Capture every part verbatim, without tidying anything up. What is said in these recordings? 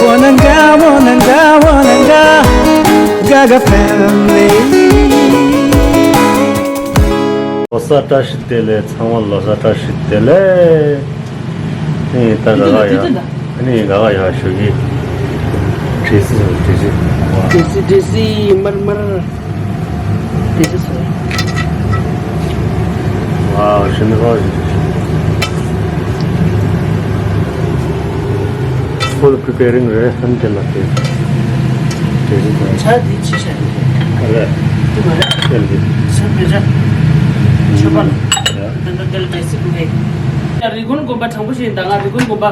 Wananga, wananga, wananga, Gaga family. ལོ་གསར་བཀྲ་ཤིས་བདེ་ལེགས། ཚང་མ་ལོ་གསར་བཀྲ་ཤིས་བདེ་ལེགས། ཨ་ནི་ད་ག་ག་ཡ། ཨ་ནི་ག་ག་ཡ་ཞུ་གི། དྲི་སི་དྲི་སི། དྲི་སི་དྲི་སི་མར་མར། དྲི་སི་སོ། Wow, ཤིན་ཧོ། Full preparing རེད། ཧན་དེ་ལ་དེ། དྲི་སི་དང་། ཆ་དེ་ཅི་བྱ་རེད། ཨ་རེད། དེ་མ་རེད། དེ་ལ་དེ། ས་བེ་ཇ། ཆོས་པ་ལ། ཡ། ད་ད་དེ་ལ་དྲི་སི་བུ་གེ། ཡ། རི་ཀོན་དགོན་པ་དྲང་པོ་ཞིག་ཡིན་ད། ང་རི་ཀོན་དགོན་པ།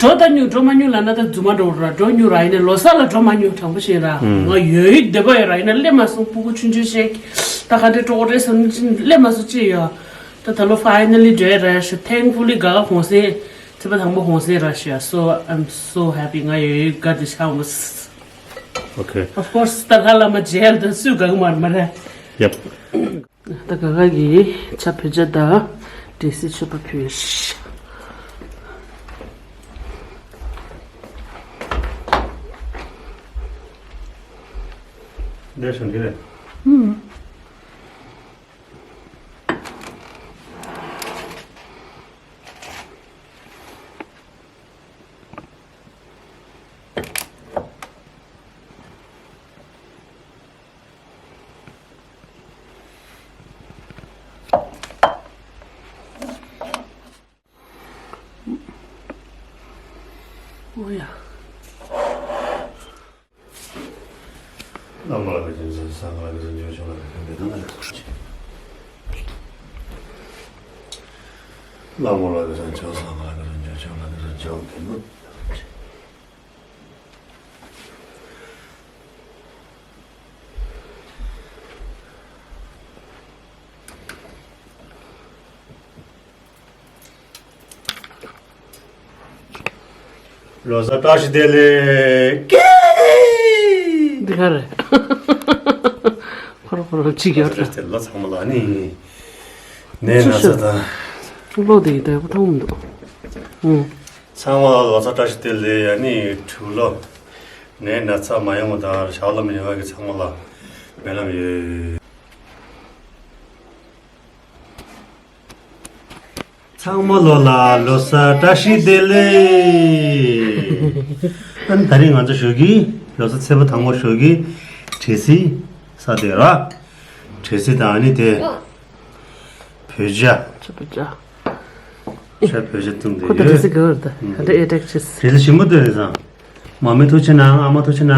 འགྲོ་ད་ཉུ་འགྲོ་མ་ཉུ་ལ་ན་ད་རྫུན་མ་འགྲོ་ར། འགྲོ་ཉུ་ར་ཡིན་ནས་ལོ་གསར་ལ་འགྲོ་མ་ཉུ་དྲང་པོ་ཞིག་ར། ང་ཡོད་ཡིག་བདེ་པོ་ཡོད་ར། ཡིན་ན་སླེབས་མ་སོང་། སྤུ་གུ་ཆུང་ཆུང་ཞིག་ད་ག་འདྲས་འགྲོ་དགོས་རེད་བསམ་ནས་སླེབས་མ་སོང་ཅི་ཡོད། ད་ད་ལོ་finally འགྲོ་ཡ་ར་ཞུ། Thankfully ག་ག་གོང་སེ་ཚེས་པ་དང་པོ་གོང་སེ་ར་ཞུ་ཡ། So I'm so happy. ང་ཡོད་ཡིག་དགའ་དེ་ཤ་འོང་། Okay. Of course ད་ལྷ་བླ་མ་མཇལ་ད་སུས་དགའ་གི་མ་རེད་མ་རེད། Yep. ད་ག་ག་གི་ཆ་བོད་ཇ་དང་དྲི་སི་མཆོད་པ་ཕུལ། འདི་སོང་གི་རེད། ཨུམ། ཨོ་ཡ། བླ་མ་ལ་གི་སེམས་ཅན་སངས་རྒྱས་ལ་གི་སེམས་ཅན་ཆོས་ལ་གི་ཕན་པའི་དང་ལ་གི་སེམས་ཅན། བླ་མ་ལ་གི་སེམས་ཅན་སངས་རྒྱས་ལ་གི་སེམས་ཅན་ཆོས་ལ་གི་སེམས་ཅན་ཕན་པ། ལོ་གསར་བཀྲ་ཤིས་བདེ་ལེགས། ཀེ། འདི་ག་རེད། ཁོ་ར་ཁོ་ར་གཅིག་ཡོད་རེད། ལོ་ཚང་མ་ལ་ནི་ནད་ན་ཚ་དང་། གློག་དེ་ཡི་དྭགས་པོ་མཐོང་མི་འདུག་ཨུ། ཚང་མ་ལོ་གསར་བཀྲ་ཤིས་བདེ་ལེགས། ཡ་ནི་ཕྲུ་གུ་ལོ་ནད་ན་ཚ་མ་ཡོང་བ་དང་ཞག་ལམ་ཡོང་བ་གི་ཚང་མ་ལ་སྨོན་ལམ་ཡོད། ཚང་མ་ལོ་ལ་ལོ་གསར་བཀྲ་ཤིས་བདེ་ལེགས། ཨ་ནི་ད་རིང་ང་ཚོ་ཞོགས་ཀྱི་ལོ་གསར་ཚེས་པ་དང་པོ་ཞོགས་ཀྱི་དྲི་སི་ས་དེ་ར། དྲི་སི་དང་ཨ་ནི་དེ་བོད་ཇ། ཆ་བོད་ཇ། ཆ་བོད་ཇ་བཏུང་དེ་ཁོ་ད་ཡོད། དྲི་སི་ག་བར་ད་ད་ཨེ་ཏྲེག་ཆིས། དྲི་སི་ཞིམ་པོ་འདུག་རེད་བསམ། མ་མི་ཐུགས་ཆེ་གནང་། ཨ་མ་ཐུགས་ཆེ་གནང་།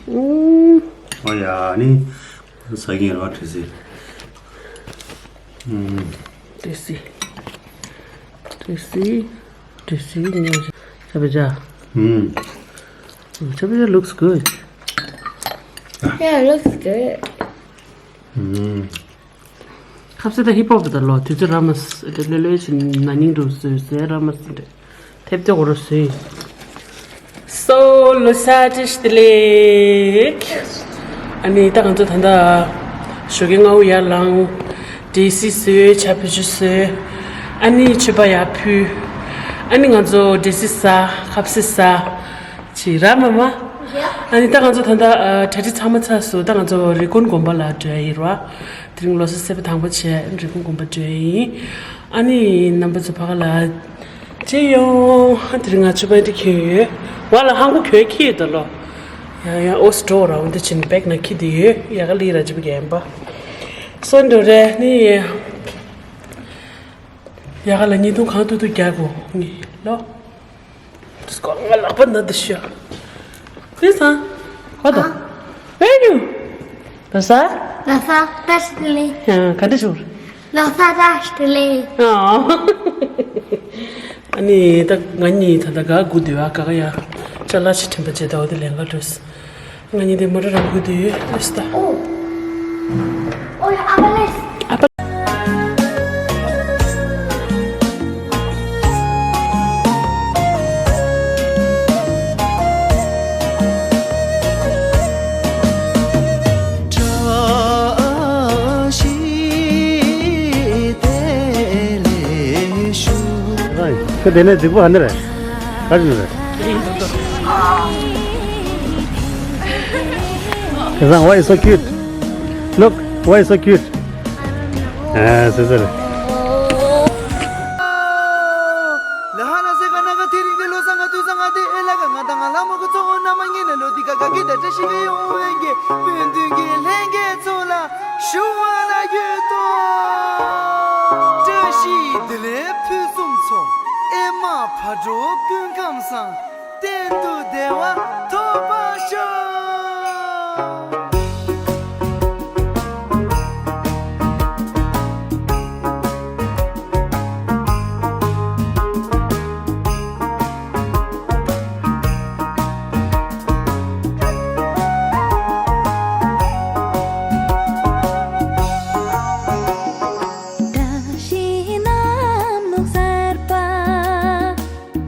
ཨུམ། ཨོ་ཡ་ནི། ཟ་གིན་རོ་དྲི་སི། ཨུམ། དྲི་སི། དྲི་སི། དྲི་སི་ཉོ། ཆ་བོད་ཇ། ཨུམ། ཆ་བོད་ཇ་looks good. Yeah, it looks good. ཨུམ། ཁ་ཟས་ད་ཧིབ་ཧོབ་ད་ལོ་དུས་ཚོད་ར་མ་སི་ལོས་ལོས་ཕྱིན་ན་ནིང་འགྲོ་བཟོས་ཟས་ར་མ་སི་འདྲ། ཐེབས་ཏེ་འོ་རོ་བཟོས། སོ་ལོ་གསར་བཀྲ་ཤིས་བདེ་ལེགས། ཨ་ནི་ད་ང་ཚོ་ད་ལྟ་ཞོགས་ཀའི་སྔ་པོ་ཡར་ལངས། དྲི་སི་བཟོས། ཆ་བོད་ཇ་བཟོས། ཨ་ནི་མཆོད་པ་ཡར་ཕུལ། ཨ་ནི་ང་ཚོ་དྲི་སི་ཟ། ཁ་ཟས་ཟ། ཅི་ར་མ་མ། ཨ་ནི་ད་ང་ཚོ་ད་ལྟ་ཨ་གྲ་སྒྲིག་ཚང་མ་ཚར་སོང་། ད་ང་ཚོ་རི་ཀོན་དགོན་པ་ལ་འགྲོ་ཡ་ཡིན་ར། དེ་རིང་ལོ་གསར་ཚེས་པ་དང་པོ་བྱས་རི་ཀོན་དགོན་པ་འགྲོ་ཡ་ཡིན། ཨ་ནི་རྣམ་པ་ཚོ་ཕ་ག་ལ་ཅི་ཡོང་། དེ་རིང་ང་ཚོ་པན་ཏི་གྱོན་ཡོད། བ་ལ་ཧང་གོ་གྱོན་ཁྱི་ཡོད་ད་ལོ། ཡ་ཡ་ཨོ་སི་འགྲོ་ར། འོན་ཏེ་ཕྱིན་བེག་ན་ཁྱི་དེ་ཡོད། ཡ་ག་ལི་ར་ཅི་བ་གན་པ། སོན་འགྲོ་རེ་ནི། ཡ་ག་ལ་ཉིས་སྟོང་གང་ཏུ་ཏུ་རྒྱག་གོ་ངི་ལོ། སྐོར་ང་ལག་པ་ན་འདི་ཤོ། དེ་སང་། ཧོ་ད། བེ་ཉུ། ལོ་གསར། ལོ་གསར་བཀྲ་ཤིས་བདེ་ལེགས། ཡང་ག་འདྲ་བྱུང་། ལོ་གསར་བཀྲ་ཤིས་བདེ་ལེགས། ཨ་ནི་ད་ང་གཉིས་ད་ལྟ་ག་སྒུག་བསྡད་ཡོད། ཨ་ག་ག་ཡ། ཅ་ལག་ཅིག་དྲན་པ་བྱེད་ད་འོ་དེ་ལེན་ག་འགྲོ། ང་གཉིས་དེ་མོ་ཊ་རང་སྒུག་བསྡད་ཡོད། ཨེ་སྟ། ཨོ། ཨོ་ཡ་ཨ་པ་ལེས། ཨ་པ། ཁྱོད་དེ་ནས་རྫིག་པོ་ཧ་ནི་རེད། ག་རེ་རེད། ཁ་སང་why you so cute? Look, why you so cute? ཨ་སི་སི་རེད། ལ་ཧ་ན་སེ་ག་ན་ག་དེ་རིང་དེ་ལོ་ས་ང་དུས་ས་ང་དེ་ཨེ་ལ་ག་ང་དང་ང་ལ་མོ་གི་ཚོ་ན་མ་ངེ་ན་ལོ་དི་ག་ག་གི་ད་ཏྲ་ཤི་གི་ཡོང་བན་གི་བན་དུན་གི་ལྷན་གི་ཚོ་ལ་ཞུ་བ་ལ་ཡོད་དོ། བཀྲ་ཤིས་བདེ་ལེགས་ཕུན་སུམ་ཚོགས། ཨེ་མ་ཕ་གྲོ་སྐུ་ཁམས་བཟང་། གཏན་དུ་བདེ་བ་ཐོབ་པར་ཤོག། བཀྲ་ཤིས་གནམ་ལོ་གསར་པ།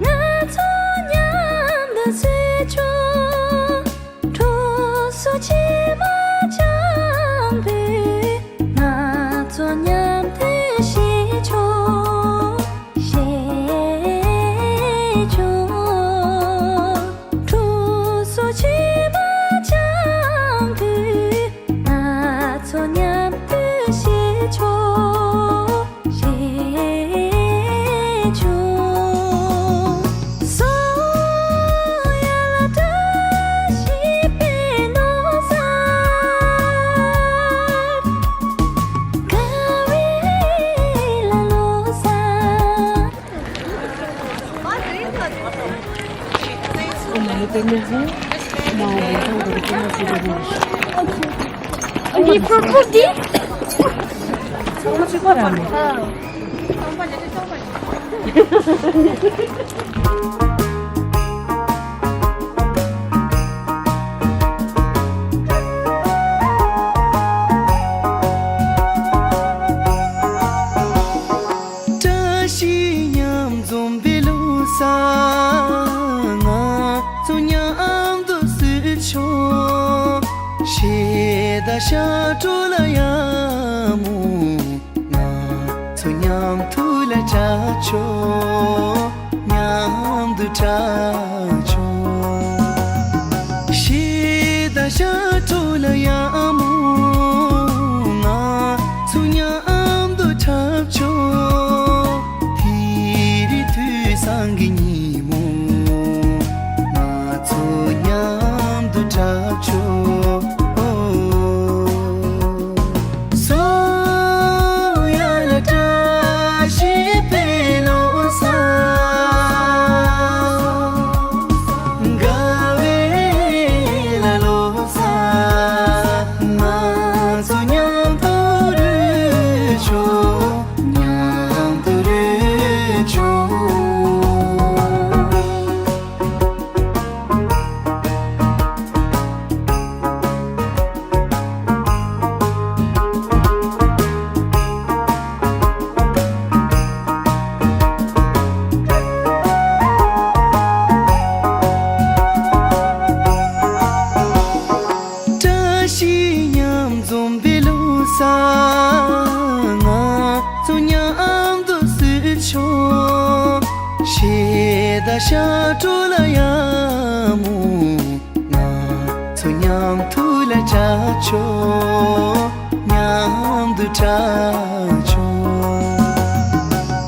ང་ཚོ་མཉམ་དུ་བསུ་ཆོག། གྲོགས་སུ་ཕྱི་མ་སྤྱང་པོས། ང་ཚོ་མཉམ་དུ་བཞེས་ཆོག། བཞེས་ཆོག། གྲོགས་སུ་ཕྱི་མ་སྤྱང་པོས། ང་ཚོ་མཉམ་དུ་བཞེས་ཆོག། བཞེས་ཆོག། སོ་ཡ་ལ་བཀྲ་ཤིས་པའི་ལོ་གསར། དགའ་བའི་ལ་ལོ་གསར། བཀྲ་ཤིས་མཉམ་འཛོམས་པའི་ལོ་གསར། ང་ཚོ་མཉམ་དུ་བསུ་ཆོག། གཞས་དང་ཞབས་བྲོ་ལ་ཡ་མོ། ང་ཚོ་མཉམ་དུ་ལ་འཁྲབ་ཆོག། མཉམ་དུ་འཁྲབ་ཆོག། གཞས་དང་ཞབས་བྲོ་ལ་ཡ་མོ། ང་ཚོ་མཉམ་དུ་འཁྲབ་ཆོག། དེ་རིང་དུས་བཟང་གི་ཉིན་མོ། ང་ཚོ་མཉམ་དུ་འཁྲབ་ཆོག། སོ་ཡ་ལ་བཀྲ་ཤིས་པའི་ལོ་གསར། དགའ་བའི་ལ་ལོ་གསར། ང་ཚོ་མཉམ་དུ་རོལ་ཆོག། མཉམ་དུ་རོལ་ཆོག། བཀྲ་ཤིས་མཉམ་འཛོམས་པའི་ལོ་གསར། ང་ཚོ་མཉམ་དུ་བསུ་ཆོག། གཞས་དང་ཞབས་བྲོ་ལ་ཡ་མོ། ང་ཚོ་མཉམ་དུ་ལ་འཁྲབ་ཆོག། མཉམ་དུ་འཁྲབ་ཆོག།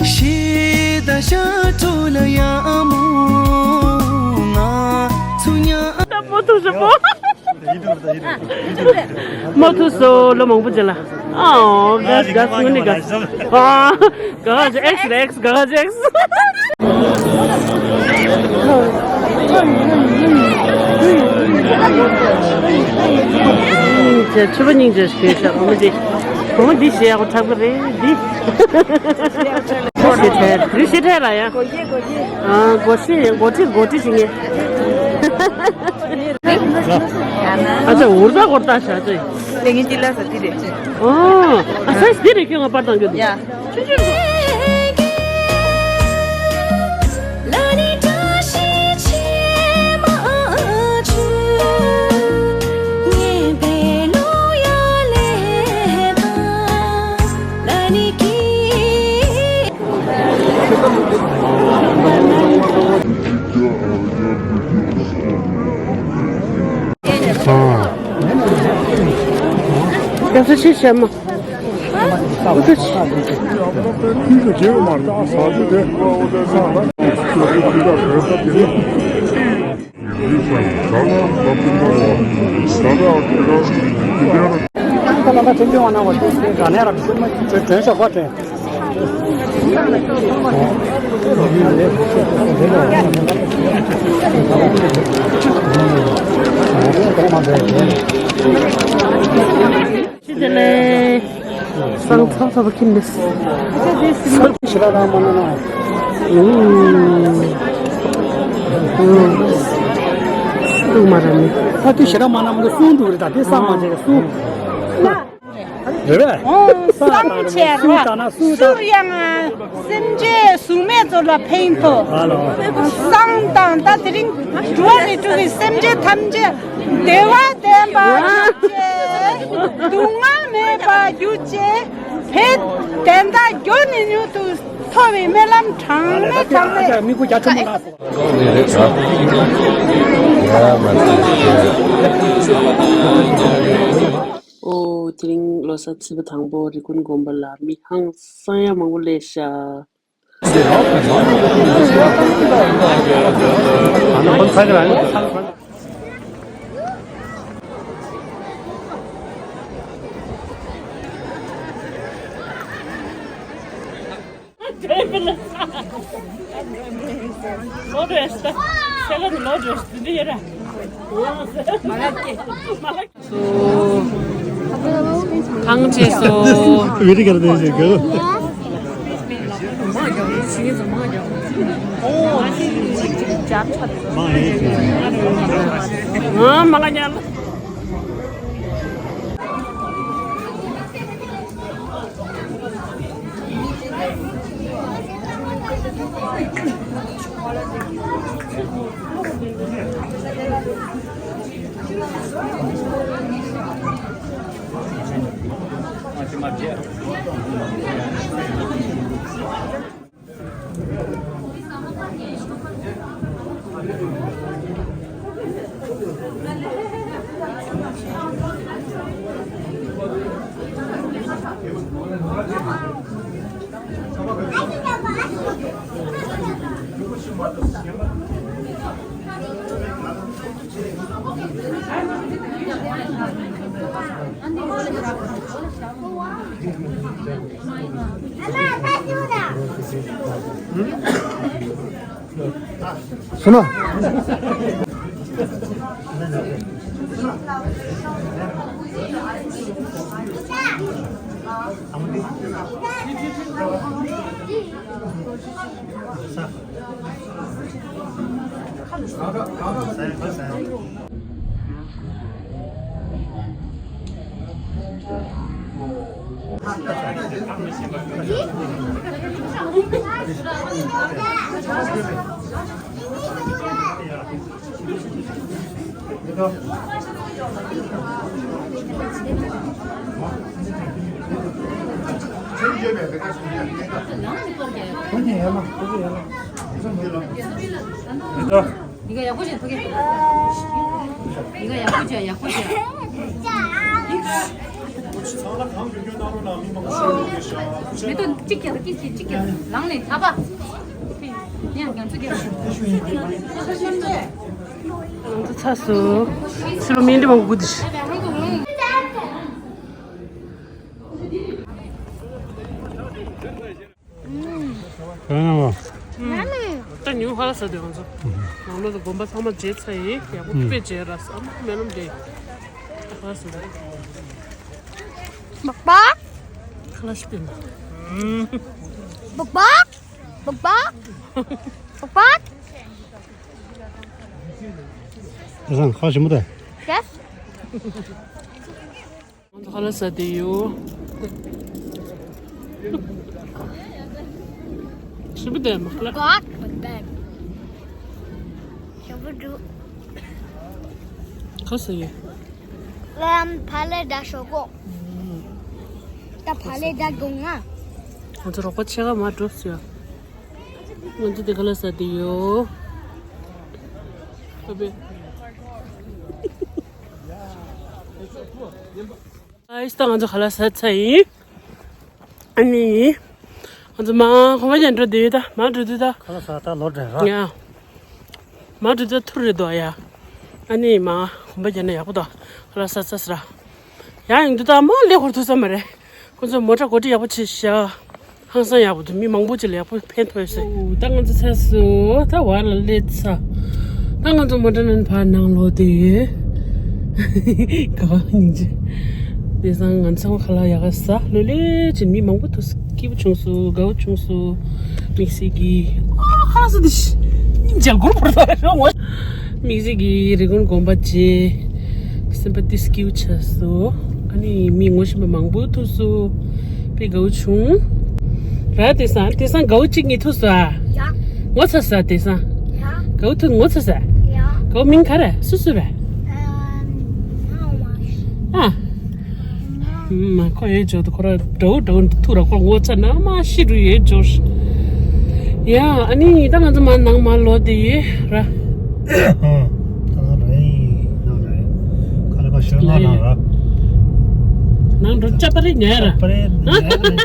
གཞས་དང་ཞབས་བྲོ་ལ་ཡ་མོ། ང་ཚོ་མཉམ། ད་མོ་ཐུག་ཧྲི་པོ། མོ་ཐུག་སོ་ལོ་མང་པོ་རྗེས་ལ། ཨོ་ག་ག་སུ་ནི་ག་ཨ་ག་ག་ཇེ་ཨེགས་རེ་ཨེགས་ག་ག་ཇེ་ཨེགས། ཆུ་པ་སྙིང་རྗེ་ཞིག་ཤ་བུ་མོ་འདི། བུ་མོ་འདི་ཞེ་ཡག་པོ་གྲགས་པ་རེད་འདི། ཞེ་ཁྲལ་རེད་ཞེ་ཁྲལ་ར་ཡ། ཨ་སྒོ་ཕྱེ་སྒོ་ཁྲི་སྒོ་ཁྲི་ཞིག་ངེ། ཨ་ཅག་འུར་ད་འུར་ད་ཤ་ཅེ། ལེ་ངེ་ཅི་ལ་ས་ཏི་རེད། ཨོ། ཨ་སའི་སྡེ་རེ་ཁྱོད་ང་པར་དང་གྱོད་དེ། ཡ། ཡག་ས་ཆེ་ཤ་མ། ཨུ་ཚ་ཆེ། ཅི་དེ་ལས། སང་ཚང་ཚ་བ་ཁྱིམ་ནས། ཞི་ར་རང་མ་ན་ན། ཨུམ། ཨུམ། སུ་མ་ར་ནི། ཨ་དེ་ཞི་ར་མ་ན་མ་གི་སུ་འདུག་རེད། ད་དེ་ས་མ་ཆེ་གི་སུ། རེད་པས། ཨོ། སང་ཆེ་ར། སུ་ད་ན་སུ་ད། སུ་ཡང་སེམས་ཅན་གཟུགས་མེད་ཚོ་ལ་ཕན་ཐོགས། ཨ་ལོ། སང་དང་ད་དེ་རིང་འགྲོ་བ་རིགས་དྲུག་གི་སེམས་ཅན་ཐམས་ཅད་བདེ་བ་ལྡན་པ་ཡོད་ཅེས། སྡུག་བསྔལ་མེད་པར་གྱུར་ཅིག་བོད་བདེན་མཐའ་མྱུར་ནས་མྱུར་དུ་ཐོབ་པའི་སྨོན་ལམ་གྲངས་མེད་གྲངས་མེད། མི་ཁུ་རྒྱ་ཆེན་པོ་ལ་སོགས། ཨོ། དེ་རིང་ལོ་གསར་ཚེས་པ་དང་པོ་རི་ཀོན་དགོན་པ་ལ་མི་ཧང་སང་ཡ་མང་པོ་སླེབས་ཤག་ཐང་ཆད་སོང་། བེ་རི་གར་དེ་ཞིག་གི། ང་མ་ལ་ཉལ། སུ་ན། ཡིན་ད། ཡིན་ད། ཡག་པོ་བྱས་ཐུག་གི། ཡིན་ད། ཡག་པོ་བྱས། ཡག་པོ་བྱས། མི་ཏོ་གཅིག་ཀྱང་གཅིག་གཅིག་ཀྱང་ལངས་ནས་ཐ་པ། ཡང་ང་ཚོ་རྒྱབ། ང་ཚོ་ཚ་སུ། ཕྱི་ལོ་མི་འདི་མང་པོ་དགུ་དེ། ཨ་ནི། ད་ཉུང་ཧ་ལ་ས་དེ་ང་ཚོ། ནང་ལོགས་ལ་དགོན་པ་ཚང་མ་མཇལ་ཚར་ཡིན། ཡག་པོ་དཔེ་མཇལ་ར་ས་མ་མེ་ལོང་དེ། ཧ་ལ་ས་དེ། སྦག་སྦག་ཁ་ལ་ཤི་དེ་ན། སྦག་སྦག་སྦག་སྦག་སྦག་སྦག་ད་སང་ཁ་ཞིམ་པོ་དེ། Yes། ང་ཚོ་ཧ་ལ་ས་དེ་ཡོད། ཞིམ་པོ་དེ་མ་ལ། God was bad. ཞིམ་པོ་འདུག་ཁ་ས་ཡོད། ལམ་ཕ་ལེ་ད་ཤོག་གོ། ད་ཕ་ལེ་ད་དགོང་ང་། ང་ཚོ་རོགས་པ་ཆེ་ག་མ་འགྲོ་ཟེར། ང་ཚོ་དེ་ག་ལ་ས་དེ་ཡོད། ཨ་བེ། ཨ་ཡིས་ད་ང་ཚོ་ཁ་ལག་ཟ་ཚར་ཡིན། ཨ་ནི། ང་ཚོ་མ་གོམ་པ་རྒྱག་འགྲོ་དུས་ད་མ་འགྲོ་དུས་ད། ཁ་ལག་ཟ་ད་ལོ་དྲན་ར། ཡ། མ་འགྲོ་དུས་ཐུར་རེད་དོ་ཡ། ཨ་ནི་མ་གོམ་པ་རྒྱག་ན་ཡག་པོ་དོ། ཁ་ལག་ཟ་ཚར་ཟ་ར། ཡ་ཡིན་དུས་ད་མ་ལས་ཧོར་ཐུག་ས་མ་རེད། ཁོ་ཚོ་མོ་ཊ་གོ་སྒྲིག་ཡག་པོ་བྱས་ཤག་ཧང་སང་ཡག་པོ་འདུག་མི་མང་པོ་ཅིག་ལ་ཡག་པོ་ཕན་ཐོགས་ཡོད་ས། ཨོ། ད་ང་ཚོ་ཚར་སོང་། ད་བར་ལ་སླེབས་ཚར། ད་ང་ཚོ་མོ་ཊ་ནང་ཕར་ནང་ལོག་དེ། ག་པར་སྙིང་རྗེ། དེང་སང་ང་ཚོ་ཁ་ལག་ཡག་ག་ཟ་ལོས་ལས་ཅིག་མི་མང་པོ་ཐུག་སྐྱིད་པོ་བྱུང་སོང་། དགའ་བོ་བྱུང་སོང་། དམིགས་བསལ་གྱི། ཨ་ཧ་ས་དེ་ཤི། སྙིང་རྗེ་སྒོར་བོར་ཐོག་ར་ཤོག་ངོ་། དམིགས་བསལ་གྱི་རི་ཀོན་དགོན་པ་བྱས། སེམས་པ་ཏིས་སྐྱིད་པོ་ཆགས་སོང་། ཨ་ནི་མི་ངོ་ཤེས་པ་མང་པོ་ཐུག་སོང་། དཔེ་དགའ་བོ་བྱུང་། ར་དེང་སང་དེང་སང་དགའ་བོ་གཅིག་གཉིས་ཐུག་སོང་ཨ། ཡ། ངོ་ཚ་ས་དེང་སང་། ཡ། དགའ་བོ་ཐུག་ངོ་ཚ་ས། ཡ། དགའ་བོ་མིང་ག་རེ་སུ་སུ་རེད། ཨ། ཨ། མ་ཁོ་ཡོད་ཇོ་དུ་ཁོ་ར་འགྲོ་འགྲོ་ཐུག་ར་ཁོ་ངོ་ཚ་ན་མ་ཤི་རུ་ཡོད་ཇོ། ཡ་ཨ་ནི་ད་ང་ཚོ་མ་ནང་མ་ལོ་དེ་ཡོད་ར། ད་རེད་ནང་རེད། ཁ་ལ་ཁ་ཤོར་མ་ནང་ར། ནང་འགྲོ་ཅག་པ་རེད་ཉལ་ར། པ་རེད་ཉལ་རེད།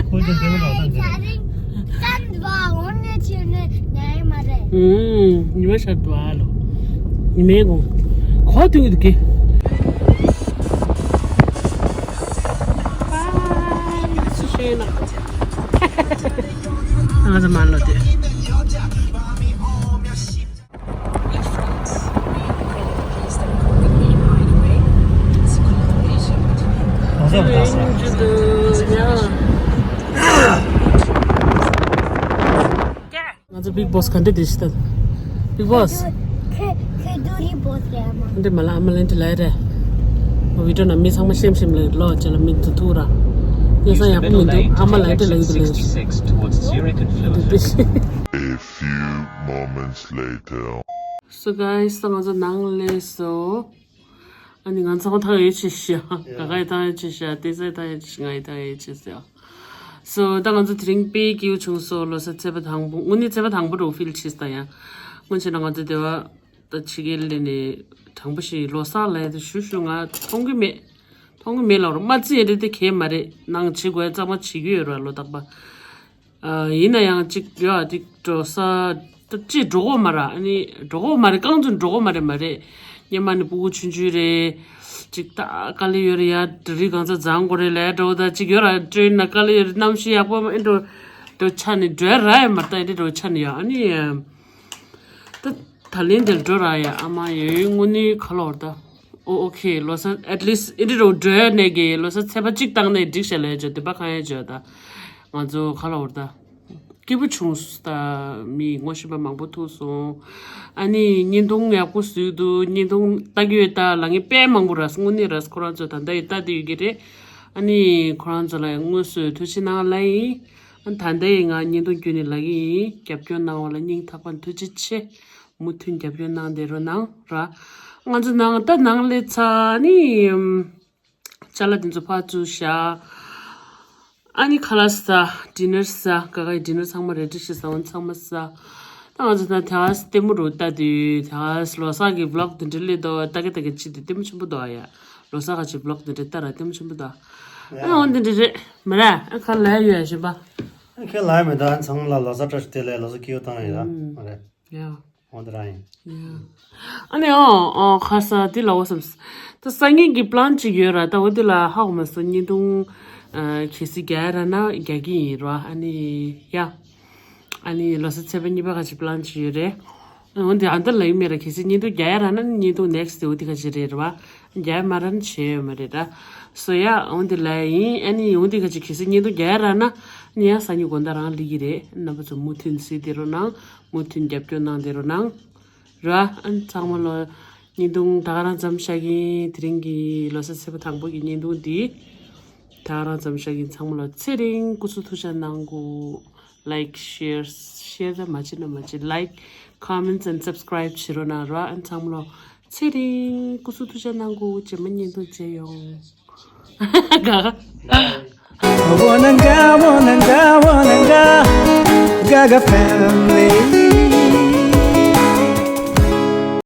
ཁོ་ཚོ་འདེམས་ར་ད་འདི་རེད། ཉི་མ་ཤར་འདུག་ཨ་ལོ། ཉི་མའི་གོང་གོ་དུས་འདུག་གི། ང་ཚོ་མ་ལོ་དེ། ང་ཚོ་Bigg Boss ག་འདྲ་དེ་ཤི་ད། Bigg Boss། ཁེ་ཁེ་དུ་རི་བོ་སི་ཨ་མ། འདི་མ་ལ་ཨ་མ་ལན་དེ་ལ་རེད། བི་ཌིའོ་ན་མི་ཚང་མ་ཤེམ་ཤེམ་ལ་ལོ་ཅེ་ལ་མི་དུ་ཐུ་ར། དེ་སང་ཡག་པོ་མི་འདུག་ཨ་མ་ལན་དེ་ལ་ཡོད་དེ་ལ་ཡོད། འདི་དེ་ཤི། A few moments later. So guys, ང་ཚོ་ནང་ལས་སོ། ཨ་ནི་ང་ཚོ་ཐང་ཡོད་ཆེ་ཤ། ཡ། ག་ག་ཡི་ཐང་ཡོད་ཆེ་ཤ། དེ་ཚའི་ཐང་ཡོད་ཆེ་ཤ། ང་ཡི་ཐང་ཡོད་ཆེ་ཤ། སོ་ད་ང་ཚོ་དེ་རིང་དཔེ་སྐྱིད་པོ་བྱུང་སོང་། ལོ་གསར་ཚེས་པ་དང་པོ། དངོས་གནས་ཚེས་པ་དང་པོ་རུ་ཕིལ་བྱས་ད་ཡ། སྔོན་ཆད་ན་ང་ཚོ་དེ་བ་ད་ཕྱི་རྒྱལ་ལས་ནས་དྲང་པོ་ཞིག་ལོ་གསར་ལ་ཡ་དེ་ཞུ་ཞུ་ང་མཐོང་གི་མེད། མཐོང་གི་མེད་ལབ་རོ། མ་བརྩི་ཡ་རེད་དེ་གས་མ་རེད། ནང་བྱེད་དགོས་ཡ་གཙང་མ་བྱེད་ཀྱི་ཡོད་ར་ལོ་རྟག་པ། ཨ། ཡིན་ན་ཡང་གཅིག་ཡོད་ཨ། གཅིག་འགྲོ་ས་ད་གཅིག་འགྲོ་གོ་མ་ར། ཨ་ནི་འགྲོ་གོ་མ་རེད། རྐང་ཚུན་འགྲོ་གོ་མ་རེད་མ་རེད། སྙེ་མ་ནི་སྤུ་གུ་ཆུང་ཆུང་རེད། གཅིག་ད་དཀའ་ལས་ཡོད་རེད་ཡ། འདྲ་རིགས་གང་ཚ་བཟང་གོ་རེད་ལས་འགྲོ་ད་གཅིག་ཡོད་ར། ཏྲེན་ན་དཀའ་ལས་ཡོད་རེད། གནམ་གཤིས་ཡག་པོ་མ་ཨེ་འགྲོ་འགྲོ་ཆ་ནི་འགྲོ་ཡ་ར་ཡ་མ་ད་ཨེ་འགྲོ་ཆ་ནི་ཡ། ཨ་ནི་ད་ད་ལན་དེར་འགྲོ་ར་ཡ། ཨ་མ་ཡོད་ཡོད་དངོས་གནས་ག་ལོར་ད། ཨོ་ཨོ་ཁེ། ལོ་གསར་at least ཨེ་འདྲ་རུ་འགྲོ་ནས་ཀྱི་ལོ་གསར་ཚེས་པ་གཅིག་བཏང་ནས་འགྲིག་ཤག་ལས་བརྗོད་བདེན་པ་གང་ཡང་བརྗོད་ད། ང་ཚོ་ག་ལ་བར་ད། སྐྱིད་པོ་བྱུང་སོང་ད། མི་ངོ་ཤེས་པ་མང་པོ་ཐུག་སོང་། ཨ་ནི་བརྙན་ཐུང་ཡག་པོ་བཟོས་འདུག་བརྙན་ཐུང་ལྟ་གི་ཡོད་ད། ལ་ངས་དཔེ་མང་པོ་ར་དངོས་གནས་ར་ཁོ་རང་ཚོ་ད་ལྟ་ཡི་ལྟ་དེ་ཡོད་ཀྱི་རེད། ཨ་ནི་ཁོ་རང་ཚོ་ལ་དངོས་སུ་ཐུགས་རྗེ་གནང་ལ་ཡིན། ཨ་ད་ལྟ་ཡི་ང་བརྙན་ཐུང་བསྐྱོན་ནས་ལ་གི་ཡིན། རྒྱབ་སྐྱོར་གནང་བ་ལ་སྙིང་ཐག་པ་ཐུགས་རྗེ་ཆེ། མུ་མཐུད་རྒྱབ་སྐྱོར་གནང་བསྡད་རོགས་གནང་ར། ང་ཚོ་ནང་ད་ནང་སླེབས་ཚར་ནི། ཅ་ལག་དེ་ཚོ་ཕར་བཙུགས་བཞག་ཨ་ནི་ཁ་ལག་ཟ། ཌི་ནར་ཟ། ག་ག་ཡི་ཌི་ནར་ཚང་མ་རེ་ཌི་བྱས་ཟ་འོན་ཚང་མ་ཟ། ད་ང་ཚོ་ད་དེ་ག་ལྟད་མོ་རུ་ལྟ་དུས་དེ་ག་ལོ་གསར་གྱི་བི་ལོག་དེ་འདྲ་སླེབས་འདུག་ད་གི་ད་གི་ཅི་དེ་ལྟད་མོ་ཆེན་པོ་འདུག་ཡ། ལོ་གསར་ག་ཅིག་བི་ལོག་དེ་འདྲ་ལྟ་ར་ལྟད་མོ་ཆེན་པོ་འདུག་ཨ་འོན་དེ་འདྲ་རེད་མ་རེད། ཨ་ཁ་ལ་ཡོད་ཡ་ཞིམ་པ། ཨ་ཁ་ལ་ཡོད་མེད། ད་ཚང་མ་ལ་ལོ་གསར་བཀྲ་ཤིས་བདེ་ལེགས། ལོ་གསར་སྐྱིད་པོ་བཏང་ཡོད་ད་མ་རེད། ཡ། འོ་དེ་རང་ཡིན། ཡ། ཨ་ནི་ཨོ་ཨོ་ཁ་ས་དེ་ལ་འོ་བསམ། ད་སང་ཉིན་གྱི་པི་ལན་ཅིག་ཡོད་ར། ད་འོ་དེ་ལ་ཧ་གོ་མ་སོང་། བརྙན་ཐུང་ཨ་གལ་སྲིད་རྒྱག་ཡ་ར་ན་རྒྱག་གི་ཡིན་ར། ཨ་ནི་ཡ། ཨ་ནི་ལོ་གསར་ཚེས་པ་གཉིས་པ་ཁ་ཅིག་པི་ལན་ཅིག་ཡོད་རེད། འོ་དེ་ཨ་ད་ལ་ཡིན་མེད་ར། གལ་སྲིད་བརྙན་ཐུང་རྒྱག་ཡ་ར་ན་བརྙན་ཐུང་ནེག་སི་དེ་འོ་དེ་ཁ་ཅིག་རེད་ར་བ། རྒྱག་ཡ་མ་ར་ན་བྱས་ཡོད་མ་རེད་ར། སོ་ཡ་འོ་དེ་ལ་ཡིན། ཨ་ནི་འོ་དེ་ཁ་ཅིག་གལ་སྲིད་བརྙན་ཐུང་རྒྱག་ཡ་ར་ན་ནི་ཡང་སང་ཉིན་དགོང་དག་རང་སླེབས་ཀྱི་རེད། རྣམ་པ་ཚོ་མུ་མཐུད་གཟིགས་བསྡད་རོགས་གནང་། མུ་མཐུད་རྒྱབ་སྐྱོར་གནང་བསྡད་རོགས་གནང་། ར། ཨ་ནི་ཚང་མ་ལོ། བརྙན་ཐུང་ད་ག་རང་མཚམས་བཞག་གི་ཡིན། དེ་རིང་གི་ལོ་གསར་ཚེས་པ་དང་པོ་གི་བརྙན་ཐུང་འདི་ད་ག་རང་མཚམས་བཞག་གི་ཡིན། ཚང་མ་ལོ་ཚེ་རིང་སྐུ་གཟུགས་ཐུགས་ཅག་གནང་གོ། Like, share, share ད་མ་བྱེད་ན་མ་བྱེད། Like, comments and subscribe བྱེད་རོགས་གནང་ར། ཨ་ནི་ཚང་མ་ལོ་ཚེ་རིང་སྐུ་གཟུགས་ཐུགས་ཅག་གནང་གོ། རྗེས་མ་བརྙན་ཐུང་མཇལ་ཡོང་། ག་ག Wanna go, wanna go, wanna go. Gaga family.